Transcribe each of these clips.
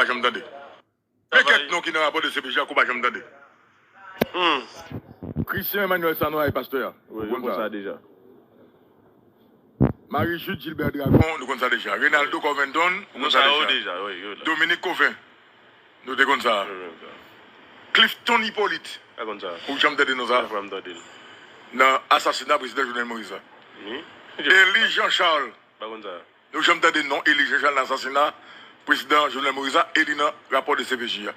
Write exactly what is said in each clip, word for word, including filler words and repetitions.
pa janm tande. Men kèk non ki nan rapò de C P J a ke w pa janm tande. Hmm. Christian Emmanuel Sanoa e pastè a. Wi, nou konn sa deja. Marie Jude Gilbert Dragon, nou konn sa deja. Renaldo Covendon, nou konn sa deja. Dominique Cauvin, nou te konn sa. Clifton Hyppolite, ou janm tande non sa? Nan asasina prezidan Jovenel Moïse la. Élie Jean Charles, nou janm tande non Élie Jean Charles nan asasina prezidan Jovenel Moïse la, e li nan rapò de C P J a.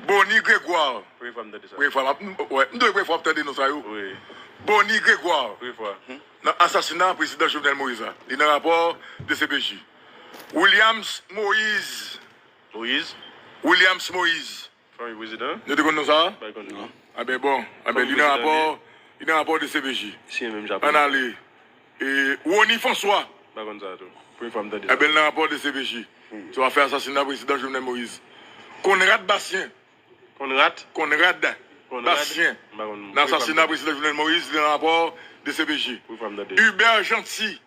Bony Grégoire, premye fwa m ap, wè, m dwe premye fwa m ap tande non sa yo. Bony Grégoire, nan asasina prezidan Jovenel Moïse la, li nan rapò de C P J. Williams Moïse. Moïse. Williams Moïse. Fanmi prezidan. Nou te konn non sa? Pa konn non. A ben bon, a ben li nan rapò, li nan rapò de C P J. Ann ale. E Rony François. Pa konn sa tou. Premye fwa m tande sa. A ben li nan rapò de C P J. Sou afè asasina prezidan Jovenel Moïse. Conrad Bastien. Conrad? Conrad Bastien. Nan asasina prezidan Jovenel Moïse, li nan rapò de C P J. Hubert Jeanty.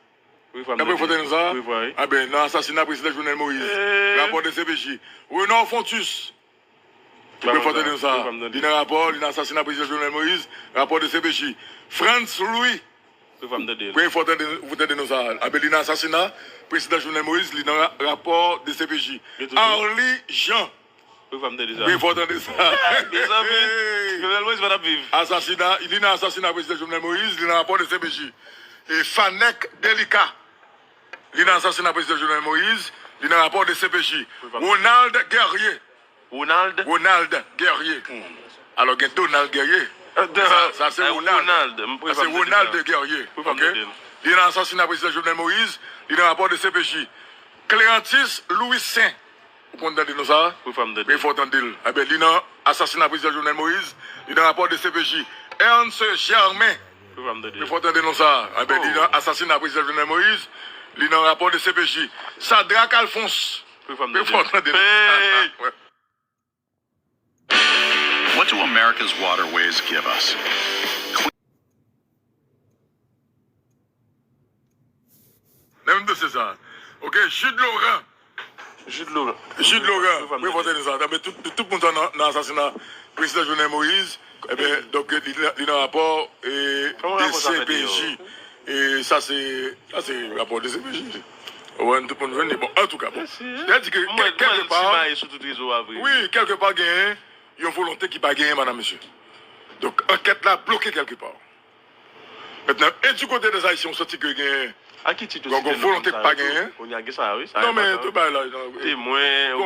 Premye fwa m tande non sa. A ben nan asasina prezidan Jovenel Moïse, rapò de C P J. Renaud Fontus. Premye fwa m tande non sa. Li nan rapò, li nan asasina prezidan Jovenel Moïse, rapò de C P J. Frantz Louis. Premye fwa m tande. Premye fwa w tande, ou tande non sa. A ben li nan asasina prezidan Jovenel Moïse, li nan ra- rapò de C P J. Arly Jean. Premye fwa w tande sa. Mezanmi, Jovenel Moïse pa t ap viv. Asasina, li nan asasina prezidan Jovenel Moïse, li nan rapò de C P J. E Fanek Delika, li nan asasina prezidan Jovenel Moïse, li nan rapò de C P J. Ronald Guerrier. Ronald? Ronald Guerrier. Alò gen Donald Guerrier. Sa se Ronald. Sa se Ronald Guerrier. Li nan asasina prezidan Jovenel Moïse, li nan rapò de C P J. Cléantis Louis Saint. Ou konn tande non sa? Premye fwa w tande l. Ebyen, li nan asasina prezidan Jovenel Moïse, li nan rapò de C P J. Ernst Germain. Premye fwa w tande non sa? Ebyen, li nan asasina prezidan Jovenel Moïse, li nan rapò de C P J. Sadrac Alphonse. Premye fwa w tande non sa? What do America's waterways give us? Nan menm dosye sa. Ok, Jude Laurent. Jude Laurent. Jude Laurent. Premye fwa w tande sa. Tout, tout, tout moun sa nan, nan asasina prezidan Jovenel Moïse. Ebyen, donk, li, li nan rapò, e, de C P J. E sa se, sa se rapò de C P J. Ou wè, tout moun jwenn li. Bon, antouka, bon. Sa di ke kèlkepa, wi, kèlkepa genyen yon volonte ki pa genyen, madam, mesye. Donk, ankèt la bloke kèlkepa. Mentnan, e di kote dè Ayisyen, ou santi ke gen yon volonte ki pa genyen? Non, men, tout bagay la, non, temwen,